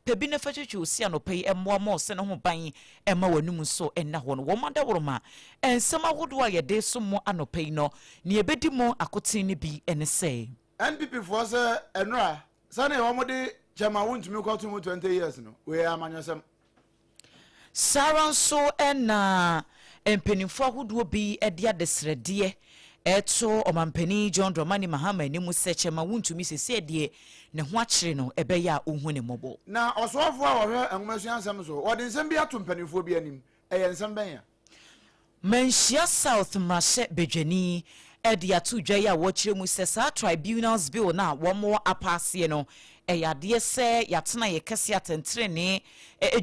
Pɛ bi na fa twitwi wo se anɔpa yi, mmoa ma ɔse no ho ban mma w'anum nso nna hɔ no. Wɔn adaworoma nsɛm ahodoɔ a yɛde resom mo anɔpa yi no, nea ɛbɛdi mu akoten no bi ne sɛ. NPP foɔ sɛ ɛnora sɛdeɛ wɔn de kyɛma wontumi kɔto mu 20 years no wei yɛ amanyɔsɛm. Saa ara nso na mpanimfoɔ ahodoɔ bi de adesrɛdeɛ reto Ɔmampanin John Dramani Mahama anim sɛ kyɛma wontumi seesei deɛ ne ho akyere no ɛbɛyɛ a ɔnhu ne mmɔbɔ. Na ɔsoafoɔ a ɔhwɛ nwomasua nsɛm so, wɔde nsɛm bi ato mpanimfoɔ bi anim, ɛyɛ nsɛm bɛn a? Manhyia South mmarahyɛ badwani de ato dwa yi a wɔkyerɛ mu sɛ saa Tribunals Bill no a wɔn apaaseɛ no ɛyɛ adeɛ sɛ yɛatena yɛ kɛseɛ atɛntenenee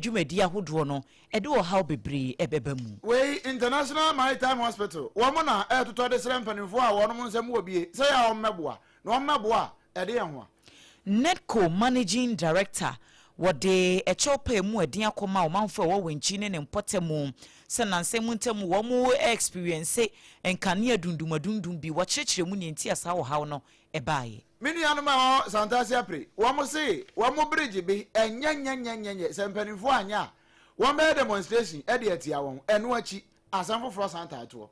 dwumadie ahodoɔ no ɛde ɔhaw bebree ɛbɛba mu. Wei International Maritime Hospital wɔn na ɛretotɔ de srɛ mpanimfoɔ a wɔnom nsam wɔ bie sɛ yɛ a wɔmmɛboa na wɔmmɛboa a ɛde yɛn ho a. NEDCO Managing Director, wɔde kyɛw pa emu ɛden akɔma ɔmanfoɔ a ɛwɔ Wenchi ne ne mpɔtamu sɛ nansa mu ntam wɔn experience nkanea dundum adundum bi, wɔkyerɛkyerɛ mu nea nti a saa ɔhaw no baeɛ. Me nuanom a ɛwɔ Santase Apre, wɔn se wɔn bridge bi ɛnyɛ nyɛnyɛnyɛnyɛ, sɛ mpanimfoɔ anyɛ a, wɔn bɛyɛ demonstration de atia wɔn, ɛno akyi asɛm foforɔ san taa toɔ.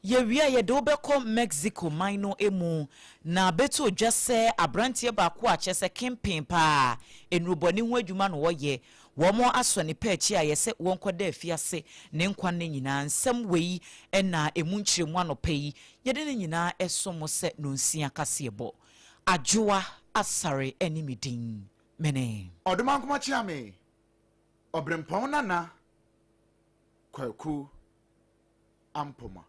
Yɛwie a, yɛde wo bɛkɔ Mexico man no mu, na bɛto dwa sɛ aberanteɛ baako a kyerɛ sɛ kempen paa, nnurubɔne ho adwuma na ɔyɛ. Wɔasɔ ne pɛ akyi ayɛ sɛ wɔnkɔda afiase ne nkwa nna nyinaa. Nsɛm wei na ɛmu nkyerɛmu anɔpa yi, yɛde ne nyinaa som mo sɛ nonsia kaseɛbɔ. Adwoa Asare ne me din. Mene. Ɔdomankoma Kyeame, Ɔberempɔn Nana Kwaku. Ampoma.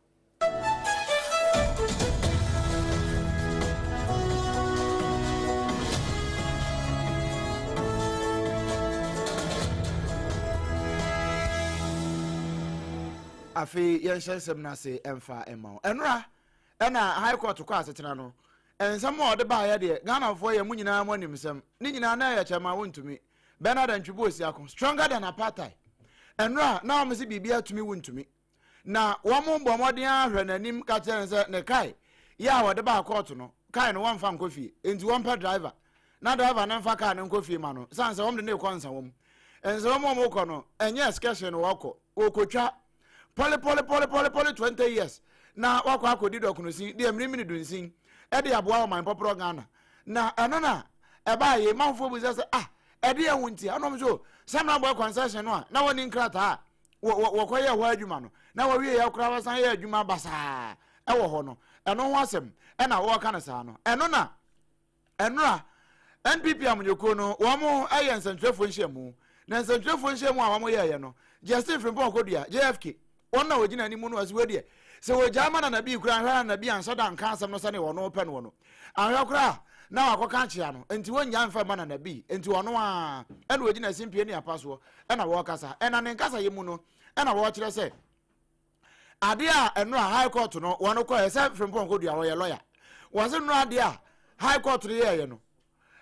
Afei yɛnhyɛ nsɛm no ase mfa mma wo. Ɛnora ɛna High Court kɔ asetena no, nsɛm a ɔde baeɛ deɛ Ghanafoɔ yɛ mo nyinaa mo anim sɛm. Ne nyinaa na ɛyɛ kyɛm a wontumi. Bernard Antwi Boasiako, stronger than apartheid. Ɛnora na wɔn se biribi atumi wontumi. Na wɔn bɔ mmɔden ara hwɛ n'anim ka kyerɛ no sɛ ne kae yɛ a wɔde baa kɔɔto no, kae no wɔmfa nkɔ fie, enti wɔmpɛ driver na driver no mfa kaa no nkɔ fie ma no, sane sɛ wɔn de no rekɔ nsawam. Nsawam a wɔkɔ no, ɛnyɛ excursion na wɔkɔ, wɔkɔtwa pɔle pɔle pɔle pɔle pɔle 20 years na wakɔ akɔdi dɔkonosin de amirimiri dunsin de aboa ɔman pɔporɔ Ghana. Na ɛno na ɛbaa yei manfoɔ bisa sɛ ah ɛde ɛho nti a ɛnom so sɛ mmara bɔ concession no a na wɔnni nkrataa a wɔkɔyɛɛ hɔ adwuma no na wɔwie yɛ koraa wɔsan yɛ adwuma basaa ɛwɔ hɔ no ɛno ho asɛm ɛna wɔreka no saa no ɛno na ɛnora npp amanyɔkuo no wɔn ɛyɛ nsɛntwerɛfoɔ nhyiamu na nsɛntwerɛfoɔ nhyiamu a wɔn yɛɛyɛ no Justin Frimpong Kodua JFK wɔn na wɔgyina anim no ɔsi wɔ deɛ sɛ wɔgyaa ma Nana Bii koraa nhwɛ Nana Bii anhyɛ da nka asɛm no sɛdeɛ wɔn pɛ noɔ no ahwɛ koraa na wakɔka akyea no nti wɔnnya mfa ma Nana Bii nti ɔno a ɛna wɔgyina simpie ne apa soɔ ɛna wɔrekasa ɛna ne nkasayɛ mu no ɛna wɔrekyerɛ sɛ adeɛ a ɛno a high court no wɔn kɔɛ sɛ Frimpong Kodua wɔyɛ lɔya wɔn sɛ no adeɛ a high court no yɛɛyɛ no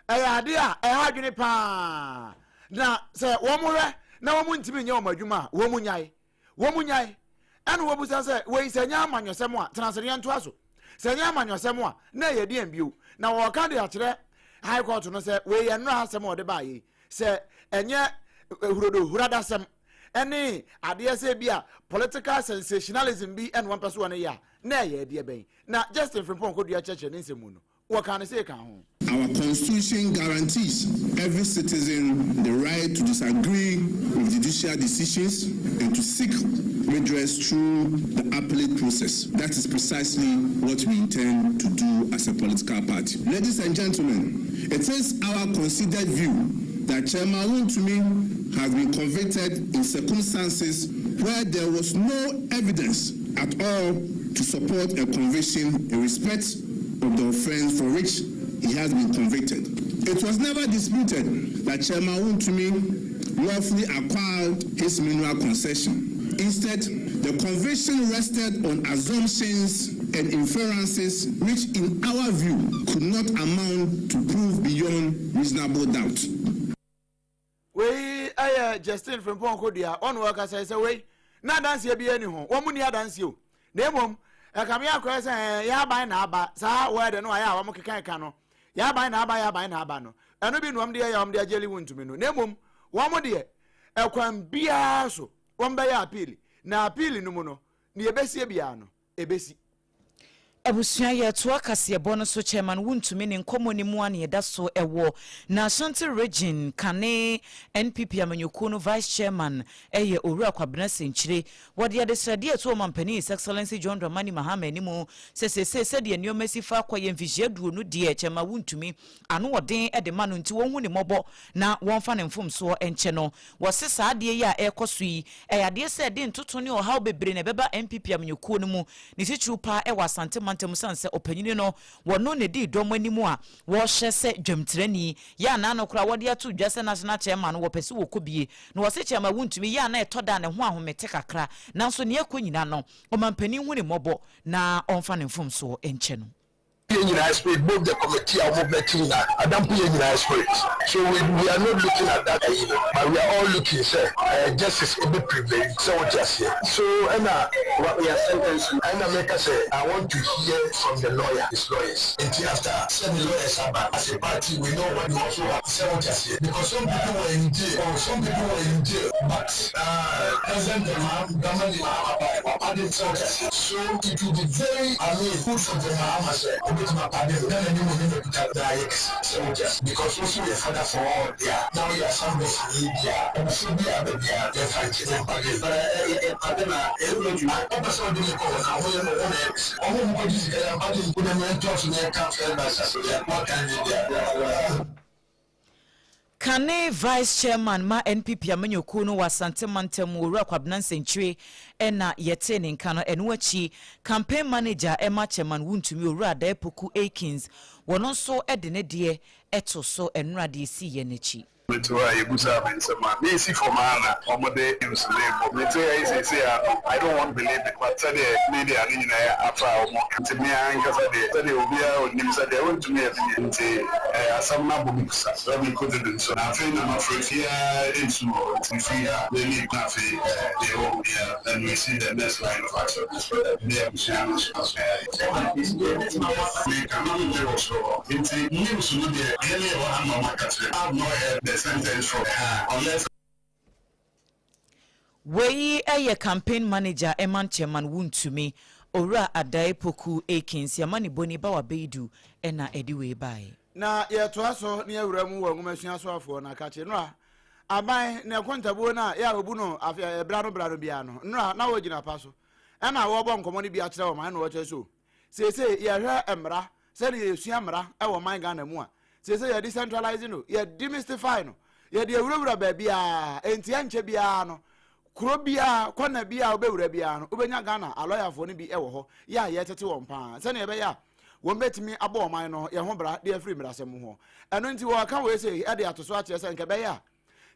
ɛyɛ adeɛ a ɛha adwene paa na sɛ wɔn hwɛ na wɔn ntumi nyɛ wɔn adwuma a wɔn nyae wɔn nyae ɛna wɔbusa sɛ wei sɛ nyɛ amanyɔsɛm a tena ase ne yɛntoa so sɛ nyɛ amanyɔsɛm a na ɛyɛ deɛn bio na wɔka de akyerɛ high court no sɛ wei yɛ nnora asɛm a wɔde baa yei sɛ ɛnyɛ hurodo huradasɛm ɛne adeɛ sɛ bi a political sensationalism bi ɛna wɔmpɛ so wɔn yɛ a na ɛyɛ deɛ bɛn na Justin Frimpong Kodua kyerɛkyerɛ ne nsɛm mu no wɔka ne sɛ ka ho. Our constitution guarantees every citizen the right to disagree with judicial decisions and to seek redress through the appellate process. That is precisely what we intend to do as a political party. Ladies and gentlemen, it is our considered view that Chairman Wontumi has been convicted in circumstances where there was no evidence at all to support a conviction in respect of the offense for which he has been convicted. It was never disputed that Chairman Wontumi lawfully acquired his mineral concession. Instead, the conviction rested on assumptions and inferences which, in our view, could not amount to proof beyond reasonable doubt. Wei yɛ Justin Frimpong Kodua, ɔna ɔkasa yi sɛ wei na adanseɛ biara ni ho, wɔn ni adanseɛ o. Na mmom ɛkame akɔyɛ sɛ ɛɛ yɛ aban na aba saa word no ayɛ a wɔn keka ɛka no, yɛ aban na aba yɛ aban na aba no. Ɛno bi na wɔn de yɛ a wɔn de agyeli Wontumi no. Na mmom wɔn deɛ, ɛkwan biara so wɔn bɛyɛ appeal. Na appeal no mu no, nea ɛbɛsie biara no, ɛbɛsi. Abusua, yɛtoa kaseɛbɔ no so Chairman Wontumi ne nkɔmmɔ no mu a na yɛda so wɔ na Ashanti Region kane NPP amanyɔkuo no Vice Chairman yɛ Owura Kwabena Senkyire. Wɔde adesrɛdeɛ reto Ɔmampanin His Excellency John Dramani Mahama anim sɛ seesei sɛdeɛ nneɛma asi fa akɔ yɛ mfehyia aduonu deɛ Chairman Wontumi ano ɔden de ma no nti wɔnhu ne mmɔbɔ na wɔmfa ne mfomsoɔ nkyɛ no. Wɔse saa adeɛ yi a ɛrekɔ so yi, ɛyɛ adeɛ sɛ ɛde ntoto ne ɔhaw bebree na ɛbɛba NPP amanyɔkuo no mu, ne titiriw paa ɛwɔ Asante mantam esiane sɛ ɔpanyini no wɔno na ɛdii dɔm anim a wɔhyɛ sɛ dwamtirani yɛ a n'ano koraa wɔde ato dwa sɛ National Chairman no wɔpɛ sɛ wɔkɔ bie na wɔse Chairman wontumi yɛ a na ɛtɔ da a ne ho ahomete kakra nanso nea ɛkɔ nyina no ɔmampanin hu ne mmɔbɔ na ɔmfa ne mfomsoɔ nkyɛ no. Yɛn nyinaa spirit, both the committee a wɔn bɛ ti nyinaa adampo yɛn nyinaa spirit, so we are not looking at that ayi no, but we are all looking sɛ ɛɛ justice ebe prevail, sɛ wote aseɛ. So ɛna We are sentencing. Ɛna meka sɛ I want to hear from the lawyer, his lawyers, nti after sɛ ne lawyers aba, as a party we know what we also have, sɛ wote aseɛ, because some people were in jail, oh, some people were in jail, but uh, President Dramani Mahama bae, wapardon, sɛ wote aseɛ. So it will be very, I mean, good for John Mahama sɛ obetumi apardon no na n'anim onyam akuta no na ayɛ kɛse, sɛ wote ase, because wo so yɛ father for all dea na woyɛ assemblies ni dea, abufuo biaa aba biaa yɛmfa nkyɛ, yɛn pardon. But yɛ pardon a ɛyɛ no adwuma. Wopɛ sɛ wode me kɔ hɔ na woyɛ no wo na ɛyɛ kɛse. Ɔmo a ɔmo kɔgye sika yɛn pardon, wode me ntoa so na yɛnka first batch ase deɛ woaka nwie dea. Kane Vice Chairman ma NPP amanyɔkuo no wɔ Asante mantam mu, Owura Kwabena Nsɛnkyire na yɛtee ne nka no. Ɛno akyi, Campaign Manager ma Chairman Wontumi, Owura Adae Poku Aikins, wɔno nso de ne deɛ to so nnora deɛ ɛsiiɛ no akyi. Mete hɔ a yɛbusaa me nsɛm a mesi fam ara na wɔde news no rebɔ. Mete ha yi seesei ara no, I don't want believe it but sɛdeɛ media no nyinaa afa a wɔka nti me ankasa deɛ sɛdeɛ obiara ɔnim sɛdeɛ wontumi yɛ me deɛ nti eh, asɛm no abɔ me kusa. Let me put it in so. Na afei na mafrɛ fie ara nsu wɔ hɔ nti mefiri ha a m'ani na afei eh, deɛ ɛwɔ hɔ biara then we see the next line of action ne abusua no nso aso meka na mete wɔ soro hɔ nti news no deɛ yɛne yɛwɔ ha na ɔmaka kyerɛ. I have not heard the sentence from her unless. Wei yɛ campaign manager man Chairman Wontumi, Owura Addae Poku Akins, Yamaniboni Bawa Beidu na ɛde wei baeɛ. Na yɛtoa so ne yɛwura mu wɔ nwomasua soafoɔ no akakye nnora aban ne akontabuo no a yɛ a wɔbu no afe ɛberɛ ano berɛ ano biara no nnora na wɔgyina pa so ɛna wɔrebɔ nkɔmmɔ no bi akyerɛ wɔn ɛna wɔkyerɛ so seesei yɛhwɛ mmara sɛdeɛ yɛsua mmara wɔ man Ghana mu a seesei yɛ decentralize no, yɛ demystify no, yɛde awurawura baabiara, enti ɛnkyɛ biara no kuro biara, kɔna biara wobɛwura biara no wobɛnya Ghana alɔyafoɔ no bi wɔ hɔ yɛ a yɛtete wɔn paa sɛdeɛ ɛbɛyɛ a wɔn bɛtumi abɔ ɔman no yɛn ho bra de afiri mmerasɛm ho. Ɛno nti wɔka wei sei de ato so akyerɛ sɛ nka ɛbɛyɛ a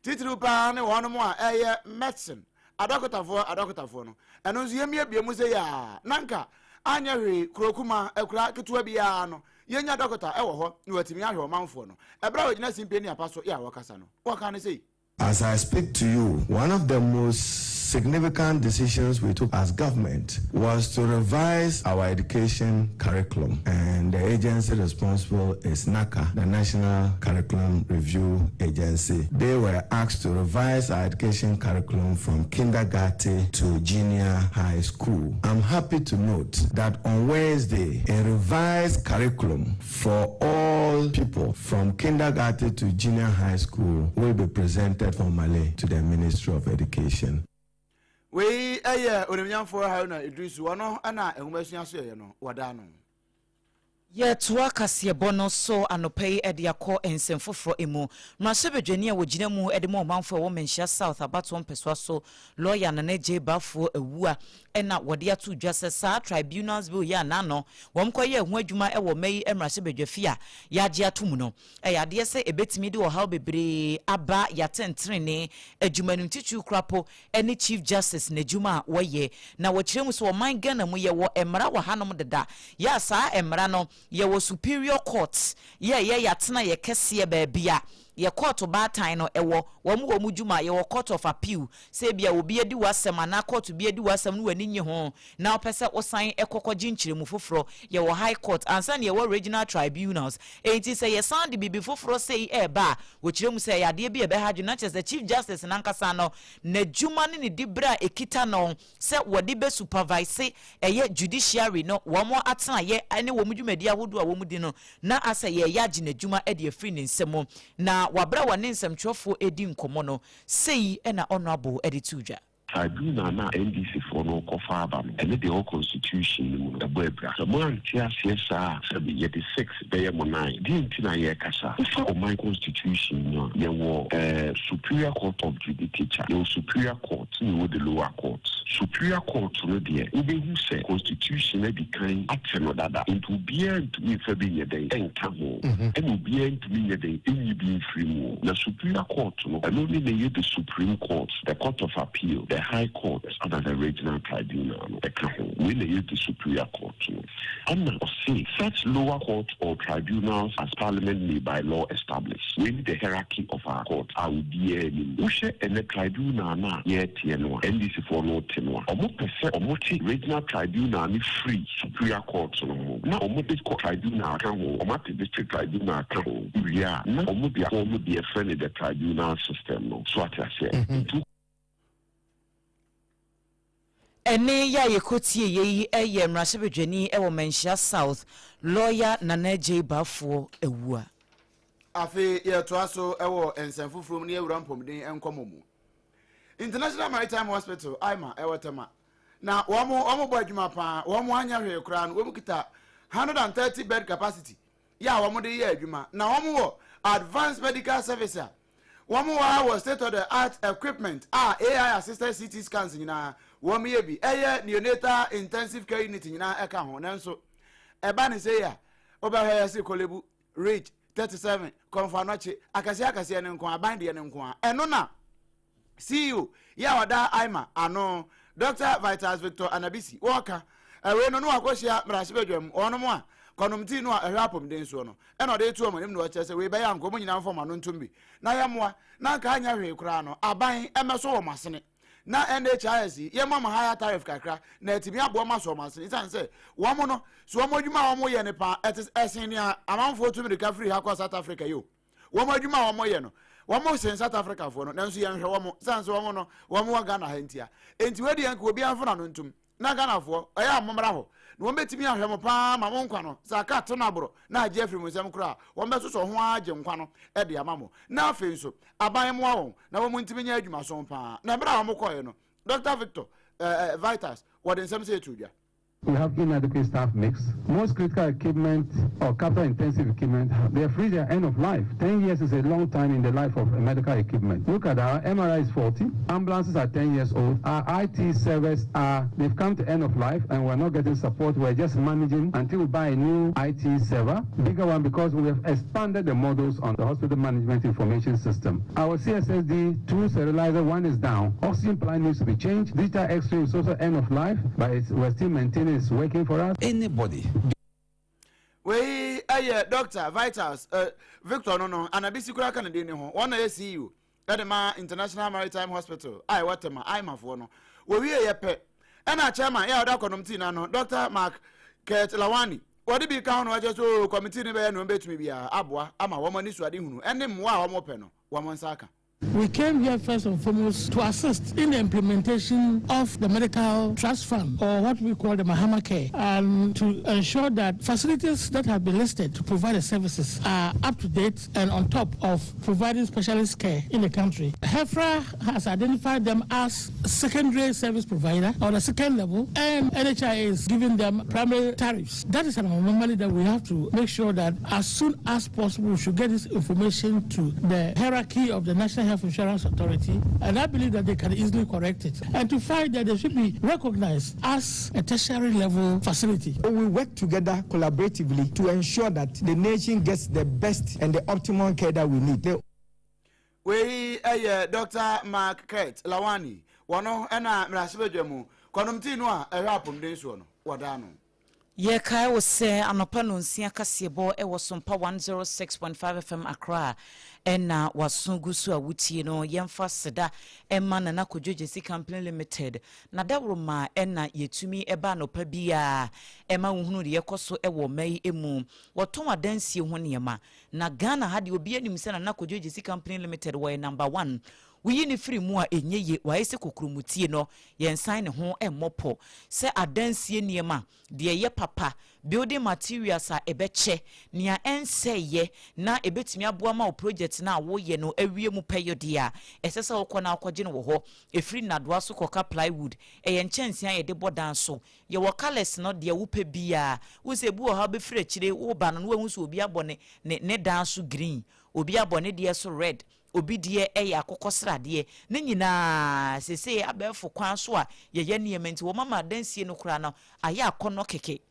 titiriw paa ne wɔnom a ɛyɛ medicine adɔkotafoɔ adɔkotafoɔ no, ɛno nso yɛmmiabia mu sɛ yɛ a na nka anyɛ hwee kuro kuma akura ketewa biara no yɛnya dɔkota ɛwɔ hɔ na watumi ahwɛ ɔmanfoɔ no. Ɛberɛ a wɔgyina simpie ne apa so yɛ a wɔkasa no, wɔka no sei. As I speak to you, one of the most significant decisions we took as government was to revise our education curriculum, and the agency responsible is NaCCA, the National Curriculum Review Agency. They were asked to revise our education curriculum from kindergarten to junior high school. I'm happy to note that on Wednesday, a revised curriculum for all people from kindergarten to junior high school will be presented formally to the Ministry of Education. Wei yɛ Onimnyamfoɔ Haruna Iddrisu, ɔno na nwomasua soɛeɛ no wɔda ano. Yɛretoa kaseɛbɔ no so anɔpa yi de akɔ nsɛm foforɔ mu. Mmarahyɛbadwani a wɔgyina mu de ma ɔmanfoɔ a ɛwɔ Manhyia South abatoɔ mpɛsoa so, Lɔya Nana Adjei Baffour Awuah na wɔde ato dwa sɛ saa Tribunals Bill yi a n'ano wɔn kɔyɛɛ ho adwuma wɔ ɔma yi mmarahyɛbadwafie a yɛagye ato mu no, ɛyɛ adeɛ sɛ ɛbɛtumi de ɔhaw bebree aba yɛatɛntenenee adwuma no mu, titiriw koraa po ne Chief Justice n'adwuma a wɔyɛ. Na wɔkyerɛ mu sɛ ɔman Ghana mu yɛwɔ mmara wɔ hanom deda, yɛ a saa mmara no yɛwɔ Superior Court yɛ a ɛyɛ yɛatenaeɛ kɛseɛ baabi a. Yɛ kɔɔto baatan no ɛwɔ wɔn wɔ wɔn dwuma. Yɛwɔ Court of Appeal, sɛ ebia obi adi w'asɛm anaa kɔɔto bi adi w'asɛm na w'ani nnye ho na wopɛ sɛ wosan kɔ kɔgye nkyerɛmu foforɔ. Yɛwɔ High Court ansa na yɛwɔ Regional Tribunals. Enti sɛ yɛsan de biribi foforɔ sei reba a, wɔkyerɛ mu sɛ ɛyɛ adeɛ bi a ɛbɛha adwene na kyerɛ sɛ Chief Justice no ankasa no n'adwuma ne ne diberɛ a ɛkita no sɛ wɔde bɛ supervise ɛyɛ judiciary no wɔn atenaeɛ ne wɔn dwumadie ahodoɔ a wɔn di no na asɛ yɛreyɛ agye n'adwuma de afiri ne nsa mu. Na wɔ berɛ a wɔne nsɛmtwerɛfoɔ redi nkɔmmɔ no, sei na Honourable de too dwa. Tribunal no a NDC foɔ no rekɔfa aba no, ɛne deɛ ɛwɔ constitution no mu no, ɛbɔ abira. Sɛ moante aseɛ saa a, sɛbe yɛde six bɛyɛ mo nine. Deɛ nti na yɛrekasa? Wofa ɔman constitution mu a, yɛwɔ eh, Superior Court of Judicature, yɛwɔ Superior Court, ɛna yɛwɔ the lower court. Superior Court no deɛ, wobɛhu sɛ constitution adi kan ate no dada, nti obiara ntumi mfa bi nyɛ dɛn nka ho, ɛna obiara ntumi nyɛ dɛn nyi bi mfiri mu. Na Superior Court no, ɛno ne na ɛyɛ the Supreme Court, the Court of Appeal, the High Court, ɛna the Regional Tribunal no ɛka ho. Wei na ɛyɛ the Superior Court no. Ɛna ɔse, such lower court or tribunals as Parliament may by law establish. Wei ne the hierarchy of our court a obiara nim. Wohwɛ ɛnɛ tribunal no a yɛreteɛ no a, NDC foɔ no rete no a, wɔpɛ sɛ wɔte Regional Tribunal no firi Superior Court no ho na wɔde kɔ tribunal ka ho, wɔate District Tribunal ka ho wie a, na wɔde akɔ wɔn deɛ yɛfrɛ no the tribunal system no. So ate aseɛ? Nti. Ɛnne yi a yɛkɔtieeɛ yi yɛ mmarahyɛbadwani wɔ Manhyia South, Lɔya Nana Adjei Baffour Awuah. Afei yɛtoa so wɔ nsɛm foforɔ mu na yɛwura mpɔmuden nkɔmmɔ mu. International Maritime Hospital, IMA, ɛwɔ Tema. Na wɔn wɔn bɔ adwuma paa, wɔn anyɛ hwee koraa no, wɔn kita 130 bed capacity yɛ a wɔn de yɛ adwuma. Na wɔn wɔ advanced medical service a wɔn wɔ ara wɔ state of the art equipment a AI assisted CT scans nyinaa wɔn yɛ bi. Ɛyɛ neonatal intensive care unit nyinaa ɛka ho. Nanso ɛba ne sɛ yi a wobɛhwɛ yɛ se Korle Bu, Ridge, 37, Kɔmfo Anɔkye, akɛseɛ akɛseɛ no nko, aban deɛ no nko a. Ɛno na CEO yi a ɔda AIMA ano, Dɔkta Vitas Victor Anabisi, wɔreka. Wei no, na wakɔhyia mmarahyɛbadwam, wɔnom a kɔnom tii no a ɛhwɛ apɔmuden soɔ no, ɛna ɔde reto wɔn anim na ɔkyerɛ sɛ wei bɛyɛ anka wɔn nyinaa mfa wɔn ano ntom bi na yɛmmoa, na anka anyɛ hwee koraa no, aban mmɛsɔ wɔn asene. Na NHIS yi, yɛmma wɔn higher tariff kakra na atumi aboa wɔn asɔ wɔn asene, ɛsiane sɛ wɔn no, so wɔn adwuma a wɔyɛ no paa, ɛte ɛsen nea amanfoɔ tu mmirika firi ha kɔ South Africa yi o. Wɔn adwuma a wɔyɛ no, wɔn sen South Africa foɔ no, nanso yɛnhwɛ wɔn, sane sɛ wɔn no, wɔn wɔ Ghana ha ntia. Enti wei deɛ nka obiara mfa n'ano ntom. Na Ghanafoɔ, ɛyɛ a mommra hɔ, na wɔn bɛtumi ahwɛ mo paa ma mo nkwa no, sɛ aka ato no aborɔ na agye afiri mo nsam koraa a, wɔn bɛsosɔ ho ara agye nkwa no de ama mo. Na afei nso, aban mmoa wɔn na wɔn ntumi nyɛ adwumason paa. Na ɛberɛ a wɔn kɔeɛ no, Dɔkta Victor eh, eh, Vitas, wɔde nsɛm sei too dwa. We have inadequate staff mix. Most critical equipment or capital intensive equipment, they have reached their end of life. 10 years is a long time in the life of medical equipment. Look at our MRI is 40, ambulances are 10 years old, our IT servers are, they've come to end of life and we're not getting support. We're just managing until we buy a new IT server, bigger one because we have expanded the models on the hospital management information system. Our CSSD, two sterilizer, one is down. Oxygen plant needs to be changed. Digital x-ray is also end of life, but it's, we're still maintaining, it's working for us. Anybody. Wei yɛ Doctor Vitals eh, Victor no no, Anabisi koraa ka ne din ne ho. Wɔn na yɛ CEO de ma International Maritime Hospital a ɛwɔ Tema, AIMAfoɔ no. Wɔwie yɛ pɛ, ɛna chairman yɛ a ɔda kɔnom tii n'ano, Doctor Mark Kurt Lawani, wɔde bi ka ho na wɔkyerɛ sɛ oo, kɔmitii no bɛyɛ nea wɔbɛtumi biara aboa ama wɔn anisoadehunu ne mmoa a wɔpɛ no wɔn nsa aka. We came here first and foremost to assist in the implementation of the Medical Trust Fund, or what we call the Mahama Care, and to ensure that facilities that have been listed to provide the services are up to date and on top of providing specialist care in the country. HEFRA has identified them as secondary service provider or the second level, and NHI is giving them primary tariffs. That is an anomaly that we have to make sure that as soon as possible we should get this information to the hierarchy of the National Health Insurance Authority, and I believe that they can easily correct it, and to find that they should be recognized as a tertiary level facility. We work together collaboratively to ensure that the nation gets the best and the optimal care that we need. The Wei yɛ Dɔkta Mark Kurt Lawani, wɔno na mmarahyɛbadwa mu kɔnomtii no a ɛhwɛ apɔmuden soɔ no, wɔda ano. Yɛkae wo sɛ anɔpa nonsia kaseɛbɔ wɔ Sompa 106.5 FM Accra ɛna waso gu so a wotie no. Yɛmfa seda ɛma Nana Kojo Gyesi Company Limited na dawuroma ɛna yɛtumi ɛba anɔpa biara ɛma wohunu deɛ ɛkɔ so ɛwɔ ɔma yi mu. Wɔtɔn adansie ho nneɛma na Ghana ha deɛ obi anim sɛ Nana Kojo Gyesi Company Limited wɔyɛ number one. Woyi no firi mu a ɛnyɛ ye, wayɛ sɛ kokuromtie no, yɛnsan ne ho mmɔ pɔ sɛ adansie nneɛma, deɛ ɛyɛ papa, building materials a ɛbɛkyɛ, nea ɛnsɛeɛ na ɛbɛtumi aboa ma wo project no a woreyɛ no awie mu pɛyɔ deɛ a, ɛsɛ sɛ wokɔ na wokɔgye no wɔ hɔ. Ɛfiri nnadoa so kɔka plywood, ɛyɛ nkyɛnsee a yɛde bɔ dan so. Yɛwɔ colours no, deɛ wopɛ biara. Wohu sɛ ebi wɔ hɔ a wobɛfiri akyire woreba no na woahu sɛ obi abɔ ne ne ne dan so green, obi abɔ ne deɛ so red, Obi deɛ yɛ akokɔsradeɛ. Ne nyinaa, seesei abɛɛfo kwan so a yɛyɛ nneɛma nti, wɔama adansie no koraa no ayɛ akɔnnɔ kɛkɛ.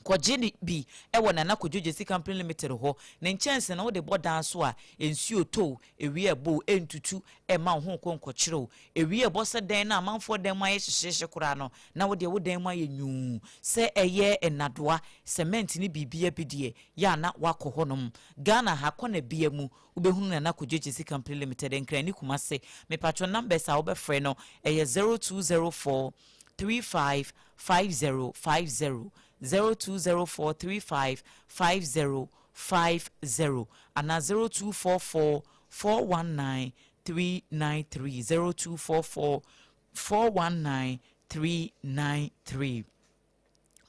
Kɔgye ne bi wɔ Nana Kojo Gyasi Company Limited hɔ. Ne nkyɛnse no, wode bɔ dan so a, nsuo tɔ o, ewia ɛbɔ o, ɛntutu mma wo ho nkɔ nkɔkyere wo. Ewia ɛbɔ sɛ dɛn na amanfoɔ dan mu ayɛ hyehyeehye koraa no, na wo deɛ wo dan mu ayɛ nwuu sɛ ɛyɛ nnadoa, cement ne biribiara bi deɛ, yɛ a na woakɔ hɔnom. Ghana ha, kɔna biara mu, Wobɛhunu Nana Kojo Gyesi Company Limited, Nkran ne Kumase. Mepatwɔ numbers a wobɛfrɛ no ɛyɛ 0204 35 50 50, 0204 35 50 50 anaa 0244 419 393, 0244 419 393.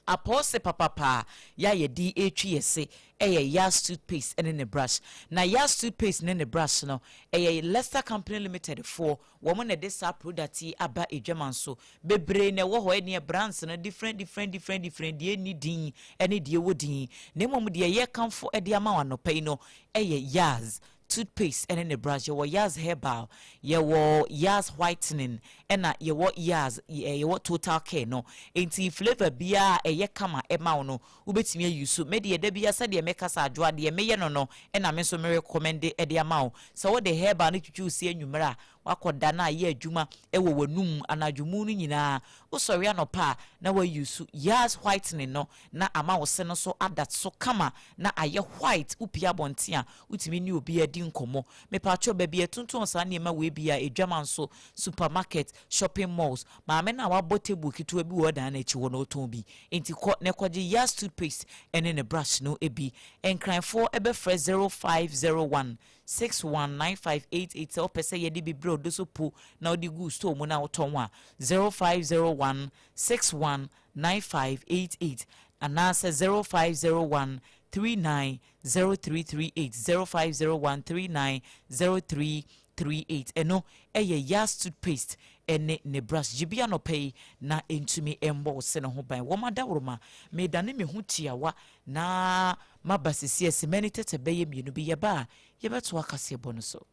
Apɔɔse papapa a yɛ a yɛde retwi yɛ se yɛ Yas toothpaste ne ne brush. Na Yas toothpaste ne ne brush no, ɛyɛ Lester Company Limited foɔ, wɔn na ɛde saa product yi aba adwaman so. Bebree na ɛwɔ hɔ, ɛneɛ brands no different different different different, deɛ ɛnni din ne deɛ ɛwɔ din. Na mmom deɛ yɛrekamfo de ama wo anɔpa yi no yɛ Yas toothpaste ne ne brush. Yɛwɔ Yaz herbal, yɛwɔ Yaz whitening, ɛna yɛwɔ Yaz, yɛwɔ total care no. Enti flavour biara a ɛyɛ kama ɛma wo no, wobɛtumi ayi so. Me deɛ da biara sɛdeɛ meka sɛ adwoa deɛ meyɛ no no, ɛna me nso me recommend de ama wo. Sɛ wode herbal no twitwi wo se anwummerɛ a, wakɔ da na ayɛ adwuma wɔ w'anum anadwo mu no nyinaa. Wosɔre anɔpa a, na wayi so Yaz whitening no na ama wo se no so ada so kama na ayɛ white. Wopue abɔnten a, wotumi ne obiara di nkɔmmɔ. Mepakyɛw, baabi a yɛtontɔn saa nneɛma wei bi a, adwaman so, supermarket, shopping malls, maame no a wabɔ table ketewa bi wɔ ɔdan no akyi hɔ no, ɔtɔn bi. Enti kɔ na kɔgye Yaz toothpaste ne ne brush no bi. Nkranfoɔ bɛfrɛ 0501 619588 sɛ wopɛ sɛ yɛde bi brɛ wo do so po na wode gu store mu na wotɔn a, 0501 619588 anaasɛ 0501 39 0338, 0501 39 0338. Ɛno yɛ Yas toothpaste ne ne brush. Gye bi anɔpa yi na ɛntumi mmɔ wo se no ho ban. Wɔn adaworoma, meredane me ho tiawa na maba sisi a simma ani tɛtɛ bɛyɛ mmienu bi. Yɛba a, yɛbɛtoa kaseɛbɔ no so.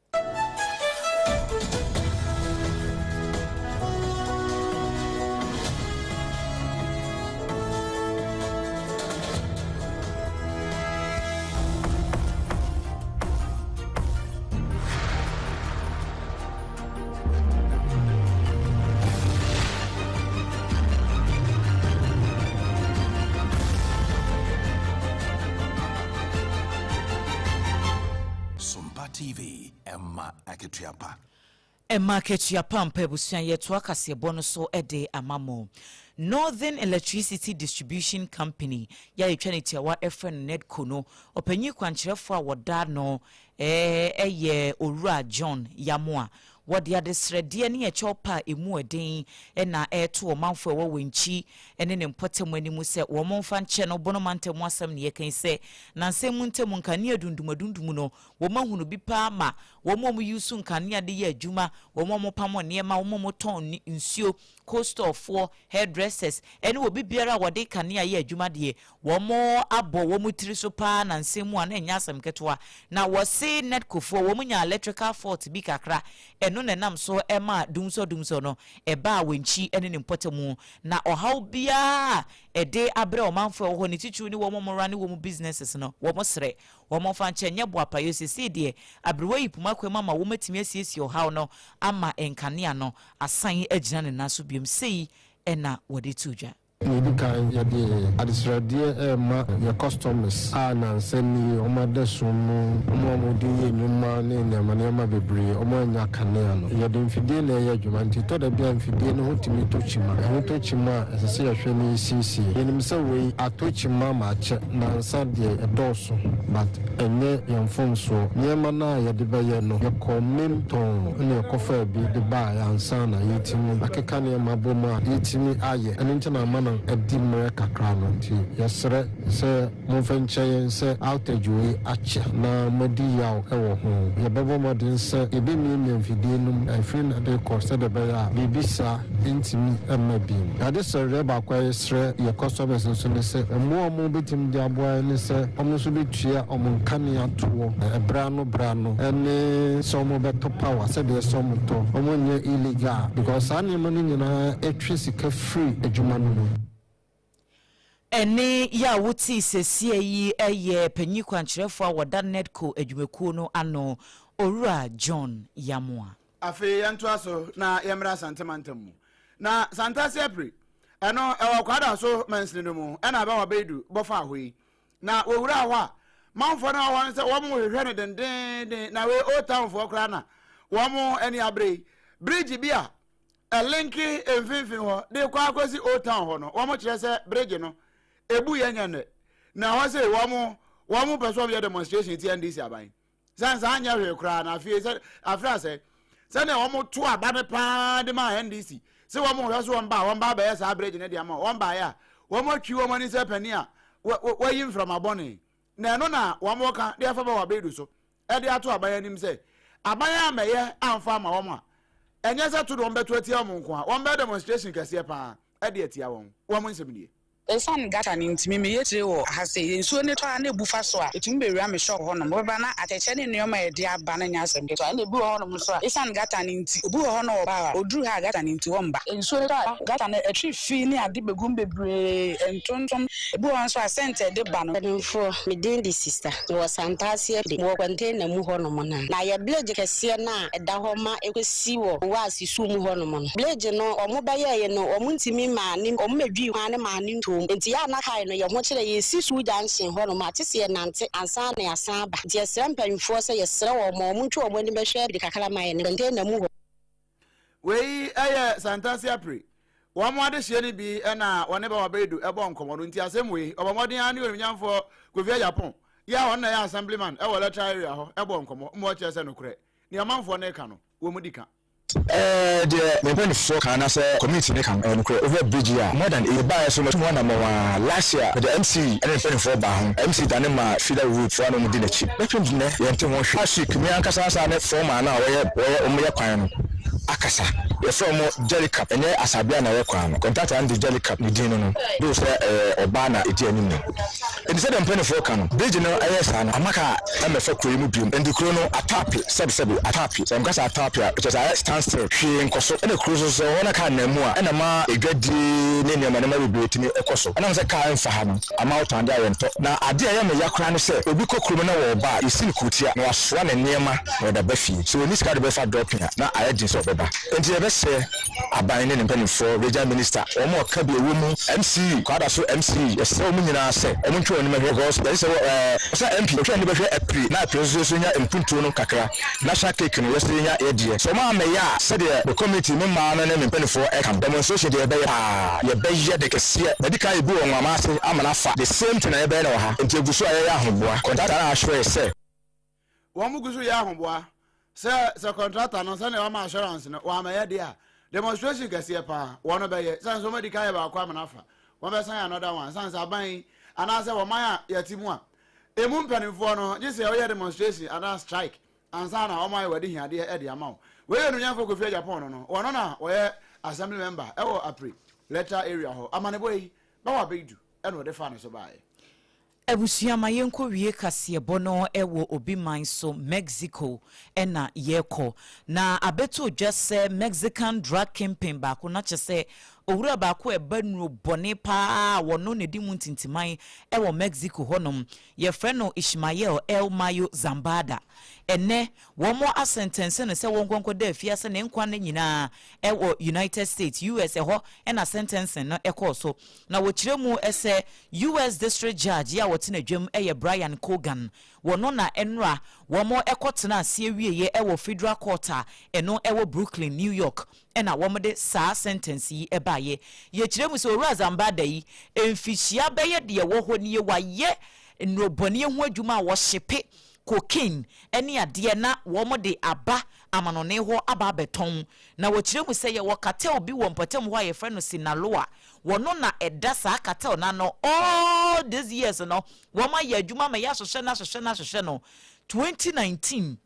Sompa TV, ɛma akatua pa. Ɛma akatua pa ampa abusua yɛtoa kaseɛbɔ no so de ama mo. Northern Electricity Distribution Company yɛ a yɛtwa ne tiawa frɛ no NEDCO no ɔpanyin kwankyerɛfoɔ a wɔda ano yɛ Owura John Yamoah. Wɔde adesrɛdeɛ ne ɛkyɛw pa a ɛmu ɛden na ɛreto ɔmanfoɔ a ɛwɔ Wenchi ne ne mpɔtam anim sɛ wɔn mfa nkyɛ no. Bono mantam asɛm na yɛka yi sɛ nansa mu ntam nkanea dundum adundum no wɔn ahunu bi paa ma wɔn a wɔyi so nkanea de yɛ adwuma, wɔn a wɔpam nneɛma, wɔn a wɔtɔn nsuo, cold store foɔ, hairdressers, ne obi biara a wɔde kanea yɛ adwuma deɛ, wɔabɔ wɔn tiri so paa nansa mu a na ɛnyɛ asɛm ketewa. Na wɔse NEDCO foɔ wɔn nyaa electrical fault bi kakra, ɛno na ɛnam so maa dumsɔ dumsɔ no ɛbaa Wenchi ne ne mpɔtamu. Na ɔhaw biara a ɛde abrɛ ɔmanfoɔ a ɛwɔ hɔ, ne titiriw ne wɔn a wɔrane wɔn businesses no, wɔsrɛ Wɔmfa nkyɛ nyɛ boapayɔ seesei deɛ aberewa yi poma kwan mu ama wɔatumi asiesie ɔhaw no ama nkanea no asan agyina ne nan so biom sei na wɔde too dwa. Nea edi kan, yɛde adesrɛdeɛ rema yɛn customers a nnansa ni wɔn ada sum mu, wɔn a wɔde yɛ nnwuma ne nneɛma nneɛma bebree, wɔn annya kanea no. Yɛde mfidie na ɛyɛ adwuma nti ɛtɔ da bi a mfidie no ho tumi tɔ kyima. Ɛho tɔ kyima a, ɛsɛ sɛ yɛhwɛ na yɛsiesie. Yɛnim sɛ wei atɔ kyima ma akyɛ, nnansa deɛ ɛdɔɔso but ɛnyɛ yɛn mfomsoɔ. Nneɛma no a yɛde bɛyɛ no, yɛkɔɔ Mim tɔnn na yɛkɔfaa bi de baeɛ ansa na yɛretumi akeka nneɛma abom a yɛretumi ayɛ. Ɛno nti na ama no adi mmerɛ kakra no. Nti yɛsrɛ sɛ momfa nkyɛ yɛn sɛ outage wei akyɛ na moadi yaw wɔ ho. Yɛbɛbɔ mmɔden sɛ yɛbɛmiamia mfidie no mu ɛfiri nnɛ de rekɔ sɛdeɛ ɛbɛyɛ a biribi saa ntumi mma bio. Adesrɛdeɛ baako a yɛsrɛ yɛn customers nso ne sɛ, mmoa a wɔbɛtumi de aboa yɛn ne sɛ wɔn nso bɛtua wɔn nkanea toɔ ɛberɛ ano berɛ ano ne sɛ wɔbɛtɔ power sɛdeɛ ɛsɛ wɔtɔ, wɔnyɛ illegal because saa nneɛma no nyinaa twe sika firi adwuma no mu. Ɛnne yi a wotee seesei yi yɛ panyin kwankyerɛfo a wɔda NEDCO adwumakuo no ano, Owura John Yamoah. Afei yɛntoa so na yɛmmra Asante mantam mu. Na Santase Apri, ɛno ɛwɔ Kwadaso mansini no mu ɛna Abawa Beidu bɔfaa hɔ yi. Na wɔwuraa hɔ a, manfoɔ no a wɔwɔ hɔ no sɛ wɔn rehwehwɛ no dendeenden, na wei Old Town foɔ koraa na wɔn ani abere yi. Bridge bi a ɛlinke mfimfini hɔ de kɔ akɔsi Old Town hɔ no, wɔn kyerɛ sɛ bridge no ebu yɛ nyɛ nnɛ. Na hɔ sei wɔn wɔn pɛ sɛ wɔn yɛ demonstration tia NDC aban. Sɛ nsa anyɛ hwee koraa na afei sɛ afei asɛ sɛnea wɔn to aba no paa de maa NDC sɛ wɔn hwɛ so wɔn ba wɔn ba abɛyɛ saa bridge no de ama wɔn baeɛ a wɔn atwi wɔn ani sɛ panin a wɔayi mframa bɔne na ɛno na wɔn ka de afa ba wɔ abedu so ɛde ato aban anim sɛ aban a mɛyɛ amfa ama wɔn a ɛnyɛ sɛ to de wɔn bɛto atia wɔn nko a wɔn bɛyɛ demonstration kɛseɛ paa ɛde atia wɔn wɔn nsɛm nie. Esiane gutter no nti, me meyɛ tire wɔ ha sei. Nsuo no tɔ a na ebu fa so a, etumi bewura me shop hɔnom. Wobɛba na atɛkyɛ ne nneɛma a yɛde aba no nyɛ asɛm ketewa. Ɛna ebi wɔ hɔnom nso a, esiane gutter no nti, obi wɔ hɔ na ɔba a, oduru ha a gutter no nti ɔmba. Nsuo no tɔ a, gutter no ɛtwe fi ne ade begu mu bebree, ntontom. Ebi wɔ hɔ nso a, scent a ɛde ba no. Mpanimfoɔ, me din de Sista. Mewɔ Santase Afide. Mewɔ container mu hɔnom no a, na yɛ bledge kɛseɛ no a ɛda hɔ ma ɛkɔsi wɔ Owase sum mu hɔnom no. Bledge no, wɔn bɛyɛeɛ no, wɔn ntumi maa ne, wɔn mmɛdwii kwan no maa no ntoom. Nti yɛ a na kae no, yɛ ho kyerɛ, yɛsi Suu junction hɔnom a, kyese yɛnante ansa na yɛasan aba. Nti yɛsrɛ mpanimfoɔ sɛ, yɛsrɛ wɔn ma wɔn ntwe wɔn ani bɛhwɛ Afide kakra ma yɛn container mu hɔ. Wei yɛ Santase Apre. Wɔn adehyeɛ no bi na wɔne Bawa Baidu bɔ nkɔmmɔ no nti asɛm wei ɔbɔ mmɔden ara ne onimnyamfoɔ Kofi Agyapong yɛ a ɔno na ɛyɛ Assemblyman wɔ Electoral Area hɔ bɔ nkɔmmɔ ma ɔkyerɛ sɛ nokorɛ nea ɔmanfoɔ no reka no wɔn di ka. Ɛɛ deɛ me mpaninfoɔ ka anaasɛ community no ka no ɛyɛ nokorɛ. Wohwɛ bridge yi a more than eight mebaeɛ so matu ho anamɔn aa last year mede MC ne me mpaninfoɔ baa ho MC dane maa feeder road foɔ a na wɔn di n'akyi bɛpem nnɛ yɛnte ho hwee. Last week me ankasa saa ne foreman no a wɔyɛ wɔyɛ wɔn yɛ kwan no akasa yɛfrɛ wɔn Jelly Cup ɛnyɛ Asabea na ɛyɛ kwan no contractor no de Jelly Cup ne din no no though sɛ ɛyɛ ɔbaa na ɛdi anim no. Enti sɛdeɛ mpaninfoɔ ka no, bridge no yɛ saa no, ama kaa mmɛfa kuro yi mu biom. Enti kuro no atɔ ape, sɛbe sɛbe, atɔ ape. Sɛ meka sɛ atɔ ape a, kyerɛ sɛ ayɛ stand still, hwee nkɔ so. Ɛna kuro nso sɛ ɛwɔ hɔ na kaa nam mu a, ɛna ɛma adwadie ne nneɛma nneɛma bebree tumi kɔ so. Ɛnam sɛ kaa mfa ha no, ama wotɔn adeɛ a yɛntɔ. Na adeɛ a ɛyɛ me ya koraa ne sɛ, obi kɔ kurom na wɔreba a, yɛsi no kurotia na wasoa ne nneɛma na ɔde aba fie. Sɛ ɔnni sika de bɛfa dropping a, na ayɛ den sɛ ɔbɛba. Enti yɛbɛsrɛ. Aban ne ne mpanimfoɔ, Regional Minister, wɔn a ɔka bi ɛwɔ mu, MC, Kwadaso MC, yɛsrɛ wɔn nyinaa sɛ wɔn ntwe wɔn anim nhwɛ because yɛse sɛ ɛɛ sɛ MP ɔtwe n'ani bɛhwɛ Apiri na Apiri nso nso nya mpuntuo no kakra, national cake no yɛsɛ yɛnya yɛdeɛ. Sɛ wɔn ammɛyɛ a sɛdeɛ me community, me mmaa no ne me mpanimfoɔ ɛka no, demonstration deɛ yɛbɛyɛ paa, yɛbɛyɛ de kɛseɛ. Yɛadi kan ayɛ bi wɔ Nwama ase ama no afa, the same thing na yɛbɛyɛ no wɔ ha, nti ɛgu so a yɛyɛ ahoboa. Contractor no assure sɛ. Wɔn gu so yɛ ahoboa sɛ sɛ kɔntrata no sɛnea wama assurance no wɔamɛyɛ deɛ a demonstration kɛseɛ paa wɔn bɛyɛ sane sɛ wɔn adi kan yɛ baako amena afa wɔn bɛsan yɛ another one sane sɛ aban yi anaasɛ wɔn man a yɛte mu a emu mpanimfoɔ no gye sɛ wɔyɛ demonstration anaa strike ansa na wɔn ayɛ wɔde hiadeɛ ɛde ama wo. Wei yɛ onunyamfoɔ Kofi Agyapong no no wɔn na wɔyɛ assembly member ɛwɔ Apre electoral area hɔ. Amanebɔ yi bɛwɔ abɛdu ɛna wɔde faa ne so baeɛ. Abusua ma yɛnkɔ wie kaseɛbɔ no wɔ obi man so, Mexico na yɛkɔ. Na abɛtɔ dwa sɛ Mexican drug kingpin baako na kyɛ sɛ Owura baako a ɛba nnuro bɔne paa a wɔno na ɛdi mu ntintiman wɔ Mexico hɔnom. Yɛfrɛ no Ishmael El Mayo Zambada. Ɛnnɛ, wɔasɛntɛnse no sɛ wɔnkɔ nkɔda afiase ne nkwa nna nyinaa wɔ United States, US. Ɛhɔ na sɛntɛnse no kɔɔ so. Na wɔkyerɛ mu sɛ US. District Judge a ɔtena dwam yɛ Brian Cogan. Wɔno na nnora wɔkɔtenaa aseɛ wieeɛ wɔ Federal Court a ɛno wɔ Brooklyn, New York na wɔde saa sɛntɛnse yi baeɛ. Yɛkyerɛ mu sɛ Owura Zambada yi, mfihyia bɛyɛ deɛ ɛwɔ hɔ nie, wayɛ nnurobɔneɛ ho adwuma a wɔhyepe cocaine ne adeɛ na wɔde aba amanɔne hɔ aba abɛtɔn. Na wɔkyerɛ mu sɛ yɛwɔ cartel bi wɔ mpɔtam hɔ a yɛfrɛ no Sinaloa. Wɔno na ɛda saa cartel no ano all these years no, wɔayɛ adwuma ma yɛahwehwɛ no ahwehwɛ no ahwehwɛ no. 2019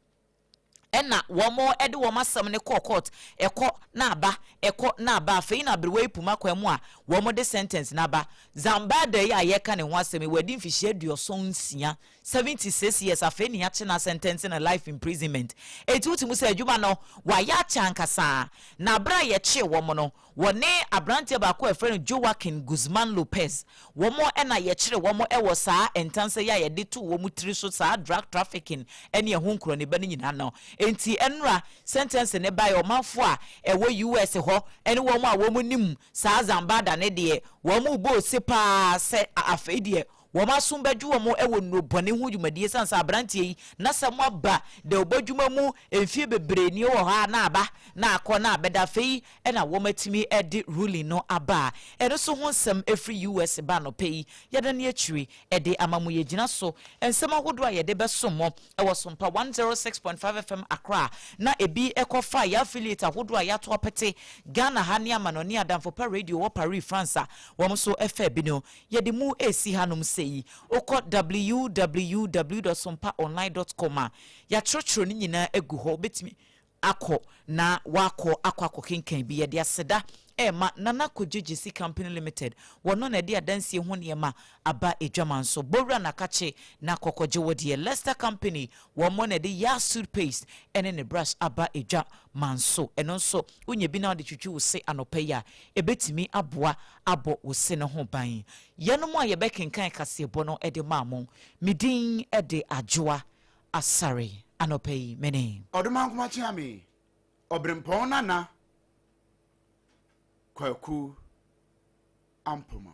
ɛna wɔn de wɔn asɛm no kɔɔ court, ɛkɔ na aba, ɛkɔ na aba, afei na aberewa yi puma kwan mu a wɔn de sentence no aba. Zambada yi a yɛreka ne ho asɛm yi, wadi mfihyia 76, 76 years, afei na yɛakye no asɛntɛnse no life imprisonment. Enti wote mu sɛ adwuma no wayɛ akyɛ ankasa. Na bere a yɛkyee wɔn no, Wɔne aberanteɛ baako a yɛfrɛ no Joaquin Guzman Lopez, wɔn na yɛkyere wɔn wɔ saa ntansa yi a yɛde too wɔn tiri so, saa drug trafficking ne ɛho nkorɔniba no nyinaa no. Enti nnora sentence no baeɛ, ɔmanfoɔ a ɛwɔ US hɔ ne wɔn a wɔnim saa Zambada no deɛ, wɔrebɔ ose pa ara sɛ afei deɛ Wɔn aso bɛdwo wɔn wɔ nnuro bɔne ho dwumadie ɛsiane sɛ aberanteɛ yi n'asɛm aba dawubɔ mu mfeɛ bebree nie wɔ hɔ a na aba na akɔ na abɛda afei na wɔatumi de ruling no aba a ɛno nso ho nsɛm ɛfiri US ba anɔpa yi yɛda ne akyiri de ama mo yɛgyina so nsɛm ahodoɔ a yɛde bɛsom mo wɔ Sompa 106.5 FM Accra na ebi kɔfa yɛn affiliate ahodoɔ a yɛato apete Ghana ha ne amanɔne Adamfo Pa Radio wɔ Paris France a wɔn nso faa bi no Yɛde mu resi hanom sei. Wokɔ www dot sompaonline dot com a, yɛatwerɛtwerɛ ne nyinaa agu hɔ. Wobɛtumi akɔ na woakɔ akɔ akɔkenkan bi. Yɛde aseda rema Nana Kojo Gyesi Company Limited. Wɔno na ɛde adansie ho nneɛma aba adwaman so. Bɔ wura Nakakye na kɔkɔgye wo deɛ. Lester Company, wɔn na ɛde Yas Toothpaste ne ne brush aba adwaman so. Ɛno nso, wonya bi na wode twitwi wo se anɔpa yi a, ɛbɛtumi aboa abɔ wo se no ho ban. Yɛnom a yɛbɛkenkan kaseɛbɔ no de maa mo. Me din de Adwoa Asare. Anɔpa yi, me ne. Ɔdomankoma Kyeame, Ɔberempɔn Nana Kwaku Ampoma.